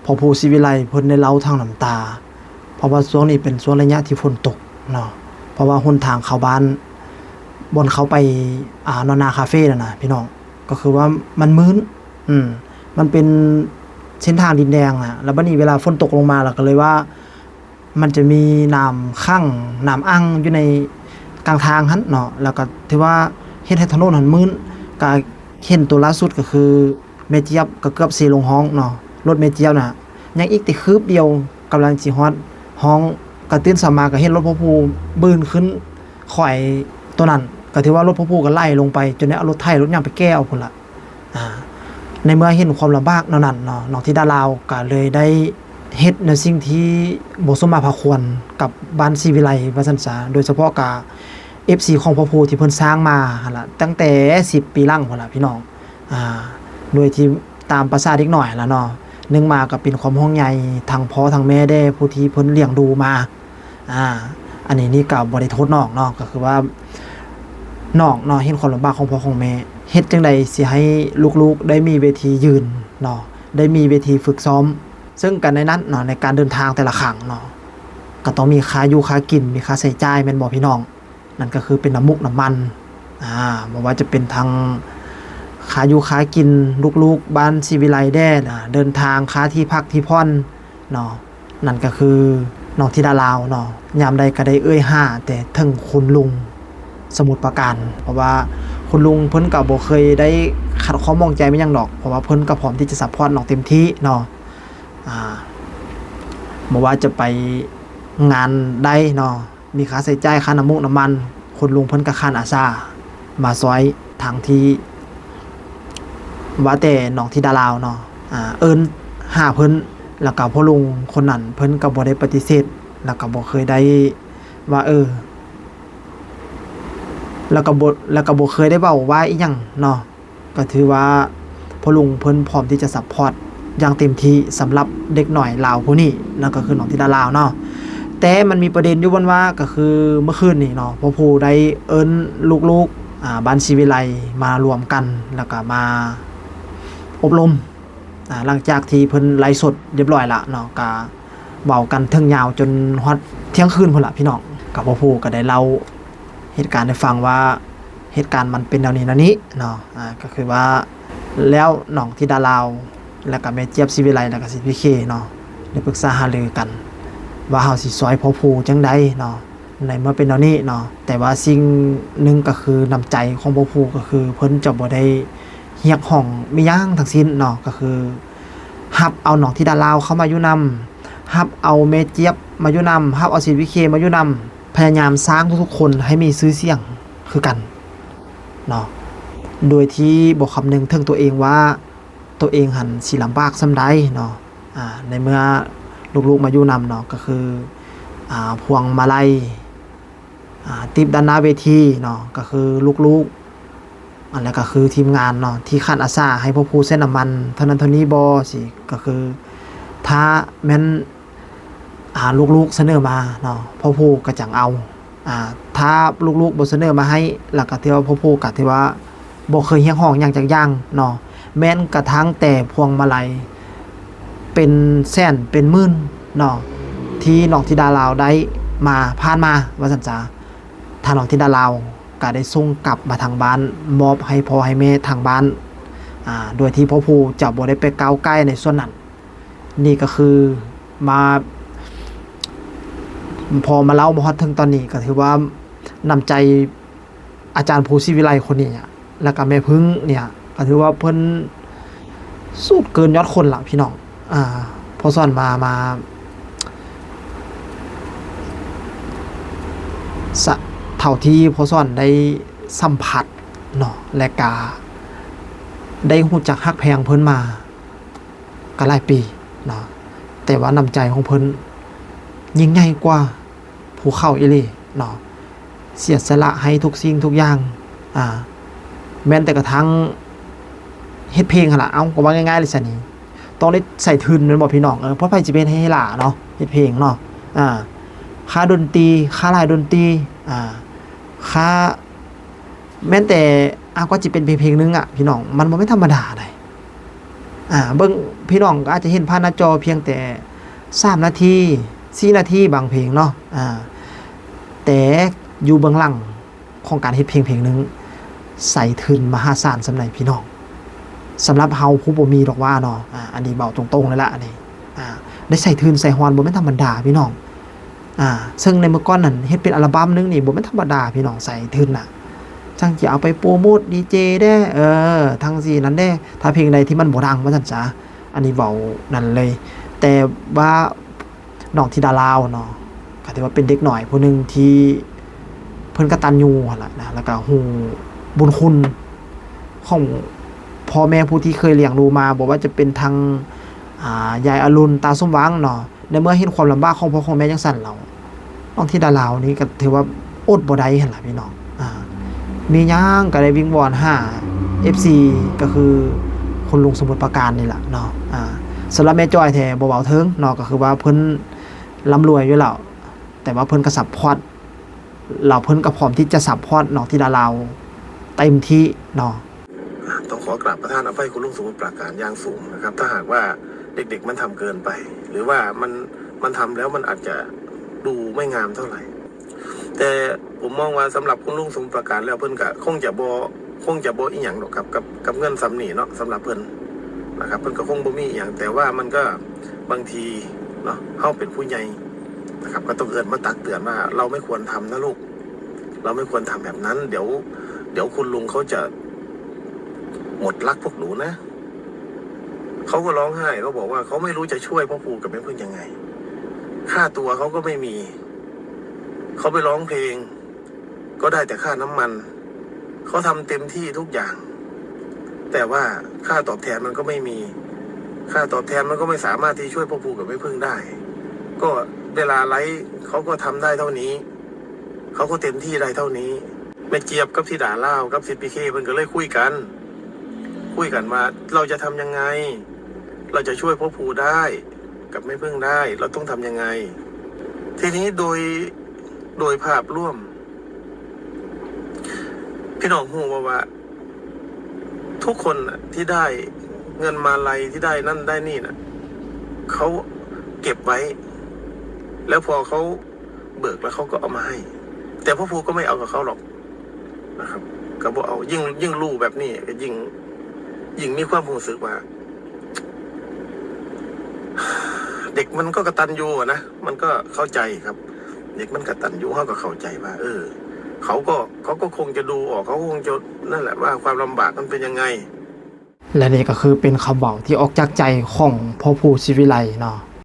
ພໍ່ພູ ສີວິໄລ ເພິ່ນໄດ້ເລົ່າທັງນ້ຳຕາ ເພາະວ່າຊ່ວງນີ້ເປັນຊ່ວງໄລຍະທີ່ຝົນຕົກເນາະ ເພາະວ່າຫົນທາງເຂົ້າບ້ານ ບ່ອນເຂົ້າໄປ ອ່າ ນອນນາຄາເຟນັ້ນນະພີ່ນ້ອງ ກໍຄືວ່າມັນມື່ນ ອືມ ມັນເປັນເສັ້ນທາງດິນແດງນະ ແລ້ວບັດນີ້ເວລາຝົນຕົກລົງມາ ແລ້ວກໍເລີຍວ່າ ມັນຈະມີນ້ຳຂັງ ນ້ຳອັ່ງຢູ່ໃນກາງທາງຫັ້ນເນາະ ແລ້ວກໍຖືວ່າເຮັດໃຫ້ຖະໜົນຫັ້ນມື່ນ ກໍເຫັນຕົວລ່າສຸດກໍຄື ແມ່ຈຽບກໍເກືອບເຊລົງຮ່ອງເນາະ ລົດແມ່ຈຽບນະ ຍັງອີກແຕ່ຄືບດຽວ ກຳລັງຊິຮອດຮ່ອງ ກໍຕື່ນເຊົ້າມາກໍເຫັນລົດພໍ່ພູບືນຂຶ້ນ ຂ້ອຍໂຕນັ້ນ ກໍຖືວ່າລົດພໍ່ພູກໍໄຫຼລົງໄປ ຈົນໄດ້ເອົາລົດໄຖລົດຫຍັງໄປແກ່ເອົາພຸ້ນລະ. ອາ ໃນເມື່ອເຫັນຄວາມລຳບາກແນວນັ້ນເນາະ ນ້ອງທິດາລາວກໍເລີຍໄດ້ເຮັດໃນສິ່ງທີ່ບໍ່ສົມມາພາຄວນກັບບ້ານສີວິໄລວ່າຊັ້ນຊະ ໂດຍສະເພາະກະເອັຟຊີຂອງພໍ່ພູທີ່ເພິ່ນສ້າງມາຫັ້ນລະ ຕັ້ງແຕ່ສິບປີຫຼັງພຸ້ນລະພີ່ນ້ອງ. ອາ ໂດຍທີ່ຕາມປະສາເດັກນ້ອຍຫັ້ນລະເນາະ ໜຶ່ງມາກໍເປັນຄວາມຫ່ວງໃຍທັງພໍ່ທັງແມ່ແດ່ ຜູ້ທີ່ເພິ່ນລ້ຽງດູມາ. ອາ ອັນນີ້ນີ້ກໍບໍ່ໄດ້ໂທດນ້ອງເນາະ ກໍຄືວ່ານ້ອງເນາະ ເຫັນຄວາມລຳບາກຂອງພໍ່ຂອງແມ່ ເຮັດຈັ່ງໃດຊິໃຫ້ລູກໆໄດ້ມີເວທີຢືນເນາະ ໄດ້ມີເວທີຝຶກຊ້ອມ ເຊິ່ງກັນໃນນັ້ນເນາະ ໃນການເດີນທາງແຕ່ລະຄັ້ງເນາະ ກໍຕ້ອງມີຄ່າຢູ່ຄ່າກິນ ມີຄ່າໃຊ້ຈ່າຍແມ່ນບໍ່ພີ່ນ້ອງ? ນັ້ນກໍຄືເປັນນ້ຳມູກນ້ຳມັນ ອາ ບໍ່ວ່າຈະເປັນທັງຄ່າຢູ່ຄ່າກິນ ລູກໆ ບ້ານສີວິໄລແດ່ ອາ ເດີນທາງ ຄ່າທີ່ພັກທີ່ຜ່ອນເນາະ. ນັ້ນກໍຄືນ້ອງທິດາລາວເນາະ ຍາມໃດກໍໄດ້ເອີ່ຍຫາແຕ່ເຖິງຄຸນລຸງສະໝຸດປາການ ເພາະວ່າຄຸນລຸງເພິ່ນກໍບໍ່ເຄີຍໄດ້ຂັດຂ້ອງໝອງໃຈແມ່ນຫຍັງດອກ ເພາະວ່າເພິ່ນກໍພ້ອມທີ່ຈະຊັບພອດນ້ອງເຕັມທີ່ເນາະ. ອາ ບໍ່ວ່າຈະໄປງານໃດເນາະ ມີຄ່າໃຊ້ຈ່າຍ ຄ່ານ້ຳມູກນ້ຳມັນ ຄຸນລຸງເພິ່ນກໍຂັນອາສາມາຊ່ອຍ ທັງທີ່ວ່າແຕ່ນ້ອງທິດາລາວເນາະ ອາ ເອີ້ນຫາເພິ່ນ ແລ້ວກໍພໍ່ລຸງຄົນນັ້ນເພິ່ນກໍບໍ່ໄດ້ປະຕິເສດ ແລ້ວກໍບໍ່ເຄີຍໄດ້ວ່າ ເອີ ແລ້ວກໍບໍ່ ແລ້ວກໍບໍ່ເຄີຍໄດ້ເວົ້າວ່າອີ່ຫຍັງເນາະ. ກໍຖືວ່າພໍ່ລຸງເພິ່ນພ້ອມທີ່ຈະຊັບພອດຢ່າງເຕັມທີ່ສຳລັບເດັກນ້ອຍລາວຜູ້ນີ້ ນັ້ນກໍຄືນ້ອງທິດາລາວເນາະ. ແຕ່ມັນມີປະເດັນຢູ່ບ່ອນວ່າ ກໍຄືເມື່ອຄືນນີ້ເນາະ ພໍ່ພູໄດ້ເອີ້ນລູກໆ ອາ ບ້ານສີວິໄລມາລວມກັນ ແລ້ວກໍມາອົບຮົມ ອາ ຫຼັງຈາກທີ່ເພິ່ນໄລສົດຮຽບຮ້ອຍລະເນາະ ກໍເວົ້າກັນເຖິງຍາວຈົນຮອດທ່ຽງຄືນພຸ້ນລະພີ່ນ້ອງ. ກໍພໍ່ພູກໍໄດ້ເລົ່າ ເຫດການໃຫ້ຟັງວ່າ ເຫດການມັນເປັນແນວນີ້ແນວນີ້ເນາະ ອາ ກໍຄືວ່າ ແລ້ວນ້ອງທິດາລາວ ແລ້ວກໍແມ່ຈຽບ ສີວິໄລ ແລ້ວກໍ ຊີ ພີ ເຄ ເນາະ ໄດ້ປຶກສາຫາລືກັນວ່າ ເຮົາຊິຊ່ອຍພໍ່ພູຈັ່ງໃດເນາະ ໃນເມື່ອເປັນແນວນີ້ເນາະ. ແຕ່ວ່າສິ່ງໜຶ່ງກໍຄືນ້ຳໃຈຂອງພໍ່ພູ ກໍຄືເພິ່ນຈະບໍ່ໄດ້ຮຽກຮ້ອງມີຫຍັງທັງສິ້ນເນາະ ກໍຄືຮັບເອົານ້ອງທິດາລາວເຂົ້າມາຢູ່ນຳ ຮັບເອົາແມ່ຈຽບມາຢູ່ນຳ ຮັບເອົາ ຊີ ພີ ເຄ ມາຢູ່ນຳ ພະຍາຍາມສ້າງທຸກໆຄົນໃຫ້ມີຊື່ສຽງຄືກັນເນາະ ໂດຍທີ່ບໍ່ຄຳນຶງເຖິງຕົວເອງວ່າ ຕົວເອງຫັ້ນຊິລຳບາກສ່ຳໃດເນາະ. ອາ ໃນເມື່ອລູກໆມາຢູ່ນຳເນາະ ກໍຄື ອາ ພວງມາໄລ ອາ ຕິບດ້ານໜ້າເວທີເນາະ ກໍຄືລູກໆ ອັນ ແລ້ວກໍຄືທີມງານເນາະ ທີ່ຂັນອາສາໃຫ້ພວກຜູ້ໃຊ້ນ້ຳມັນເທົ່ານັ້ນເທົ່ານີ້ບໍ່ ຊີ້ ກໍຄືຖ້າແມ່ນ ອາ ລູກໆສະເໜີມາເນາະ ພໍ່ຜູ້ກໍຈັ່ງເອົາ ອາ ຖ້າລູກໆບໍ່ສະເໜີມາໃຫ້ ແລ້ວກໍຖືວ່າພໍ່ຜູ້ກໍຖືວ່າບໍ່ເຄີຍຮຽກຮ້ອງຫຍັງຈັກຢ່າງເນາະ ແມ່ນກະທັ່ງແຕ່ພວງມາໄລເປັນແສນເປັນໝື່ນເນາະ ທີ່ນ້ອງທິດາລາວໄດ້ມາ ຜ່ານມາວ່າຊັ້ນຊະ ທາງນ້ອງທິດາລາວກໍໄດ້ສົ່ງກັບມາທາງບ້ານ ມອບໃຫ້ພໍ່ໃຫ້ແມ່ທາງບ້ານ ອາ ໂດຍທີ່ພໍ່ຜູ້ຈະບໍ່ໄດ້ໄປກ້າວກ່າຍໃນສ່ວນນັ້ນ. ນີ້ກໍຄືມາ ພໍມາເລົ່າມາຮອດເຖິງຕອນນີ້ ກໍຖືວ່ານ້ຳໃຈອາຈານພູ ສີວິໄລ ຄົນນີ້ ແລ້ວກໍແມ່ເພິ່ງນີ້ ກໍຖືວ່າເພິ່ນສຸດເກີນຍອດຄົນລະພີ່ນ້ອງ. ອາ ພໍ່ສອນມາ ມາ ສະ ເທົ່າທີ່ພໍ່ສອນໄດ້ສຳຜັດເນາະ ແລະກະໄດ້ຮູ້ຈັກຮັກແພງເພິ່ນມາ ກໍຫຼາຍປີເນາະ ແຕ່ວ່ານ້ຳໃຈຂອງເພິ່ນຍິ່ງໃຫຍ່ກວ່າພູເຂົາອີ່ຫຼີເນາະ ເສຍສະຫຼະໃຫ້ທຸກສິ່ງທຸກຢ່າງ ອາ ແມ່ນແຕ່ກະທັ່ງເຮັດເພງຫັ້ນລະ ເອົ້າ ກໍວ່າງ່າຍໆເລີຍຊະນີ້ ຕ້ອງໄດ້ໃສ່ທຶນແມ່ນບໍ່ພີ່ນ້ອງ? ເອີ ເພາະໃຜຊິໄປເຮັດໃຫ້ຫຼ້າເນາະ ເຮັດເພງເນາະ ອາ ຄ່າດົນຕີ ຄ່າລາຍດົນຕີ ອາ ຄ່າ ແມ່ນແຕ່ ອາ ກວ່າຊິເປັນເພງໆໜຶ່ງອະ ພີ່ນ້ອງ ມັນບໍ່ແມ່ນທຳມະດາໃດ ອ່າ ເບິ່ງ ພີ່ນ້ອງກໍອາດຈະເຫັນຜ່ານໜ້າຈໍພຽງແຕ່ສາມນາທີ ສີ່ນາທີບາງເພງເນາະ ອ່າ ແຕ່ຢູ່ເບື້ອງຫຼັງຂອງການເຮັດເພງເພງໜຶ່ງ ໃສ່ທຶນມະຫາສານສ່ຳໃດພີ່ນ້ອງ. ສຳລັບເຮົາຜູ້ບໍ່ມີດອກວ່າເນາະ ອ່າ ອັນນີ້ເວົ້າຕົງໆເລີຍລະ ອັນນີ້ ອ່າ ໄດ້ໃສ່ທຶນໃສ່ຮອນບໍ່ແມ່ນທຳມະດາພີ່ນ້ອງ. ອ່າ ເຊິ່ງໃນເມື່ອກ່ອນນັ້ນເຮັດເປັນອັລະບັມໜຶ່ງນີ້ບໍ່ແມ່ນທຳມະດາພີ່ນ້ອງ ໃສ່ທຶນນະ ຈັ່ງຈະເອົາໄປໂປຣໂມດດີເຈແດ່ ເອີ ທັງຊີ້ນັ້ນແດ່ ຖ້າເພງໃດທີ່ມັນບໍ່ດັງວ່າຊັ້ນຊະ ອັນນີ້ເວົ້ານັ້ນເລີຍ. ແຕ່ວ່ານ້ອງທິດາລາວເນາະ ກໍຖືວ່າເປັນເດັກນ້ອຍຜູ້ໜຶ່ງທີ່ເພິ່ນກະຕັນຍູຫັ້ນລະນະ ແລ້ວກໍຮູ້ບຸນຄຸນຂອງພໍ່ແມ່ຜູ້ທີ່ເຄີຍລ້ຽງດູມາ ບໍ່ວ່າຈະເປັນທັງ ອ່າ ຍາຍອະລຸນ ຕາສົມຫວັງເນາະ. ໃນເມື່ອເຫັນຄວາມລຳບາກຂອງພໍ່ຂອງແມ່ຈັ່ງຊັ້ນແລ້ວ ນ້ອງທິດາລາວນີ້ກໍຖືວ່າອົດບໍ່ໄດ້ຫັ້ນລະພີ່ນ້ອງ ອ່າ ມີຫຍັງກໍໄດ້ວິງວອນຫາເອັຟຊີ ກໍຄືຄຸນລຸງສະໝຸດປາການນີ້ລະເນາະ. ອ່າ ສຳລັບແມ່ຈ້ອຍແທ້ບໍ່ເວົ້າເຖິງເນາະ ກໍຄືວ່າເພິ່ນລ່ຳລວຍຢູ່ແລ້ວ ແຕ່ວ່າເພິ່ນກໍຊັບພອດ ແລ້ວເພິ່ນກໍພ້ອມທີ່ຈະຊັບພອດນ້ອງທິດາລາວເຕັມທີ່ເນາະ. ต้องขอกราบประทานอภัยคุณลุงสมุทรปราการอย่างสูงนะครับ ถ้าหากว่าเด็กๆมันทำเกินไป หรือว่ามันมันทำแล้วมันอาจจะดูไม่งามเท่าไหร่ แต่ผมมองว่าสำหรับคุณลุงสมุทรปราการแล้วเพิ่นก็คงจะบ่คงจะบ่อีหยังดอกครับ กับกับเงินส่ำนี้เนาะ สำหรับเพิ่นนะครับ เพิ่นก็คงบ่มีอีหยัง แต่ว่ามันก็บางทีเนาะ เฮาเป็นผู้ใหญ่นะครับ ก็ต้องเอิ้นมาตักเตือนว่าเราไม่ควรทำนะลูก เราไม่ควรทำแบบนั้น เดี๋ยว เดี๋ยวคุณลุงเขาจะหมดรักพวกหนูนะ เขาก็ร้องไห้ เขาบอกว่าเขาไม่รู้จะช่วยพ่อครูกับแม่พึ่งยังไง ค่าตัวเขาก็ไม่มี เขาไปร้องเพลง ก็ได้แต่ค่าน้ำมัน เขาทำเต็มที่ทุกอย่าง แต่ว่าค่าตอบแทนมันก็ไม่มี ค่าตอบแทนมันก็ไม่สามารถที่ช่วยพ่อครูกับแม่พึ่งได้ ก็เวลาไลฟ์เขาก็ทำได้เท่านี้ เขาก็เต็มที่ได้เท่านี้ แม่เจี๊ยบกับธิดาลาวกับสิทธิ์พีเคเพิ่นก็เลยคุยกัน คุยกันว่าเราจะทำยังไง เราจะช่วยพ่อครูได้กับแม่พึ่งได้ เราต้องทำยังไง ทีนี้โดย โดยภาพรวม พี่น้องฮู้บ่ว่า ทุกคนน่ะที่ได้เงินมาลัย ที่ได้นั่นได้นี่น่ะ เขาเก็บไว้ แล้วพอเขาเบิกแล้วเขาก็เอามาให้ แต่พ่อครูก็ไม่เอากับเขาหรอกนะครับ ก็บ่เอา ยิ่ง ยิ่งรู้แบบนี้ก็ยิ่ง ยิ่งมีความรู้สึกว่า เด็กมันก็กตัญญูอะนะ มันก็เข้าใจครับ เด็กมันกตัญญู เขาก็เข้าใจว่า เออ เขาก็ เขาก็คงจะดูออก เขาก็คงจะนั่นแหละว่าความลำบากมันเป็นยังไง ແລະນີ້ກໍຄືເປັນຄຳເວົ້າທີ່ອອກຈາກໃຈຂອງພໍ່ພູ ສີວິໄລເນາະ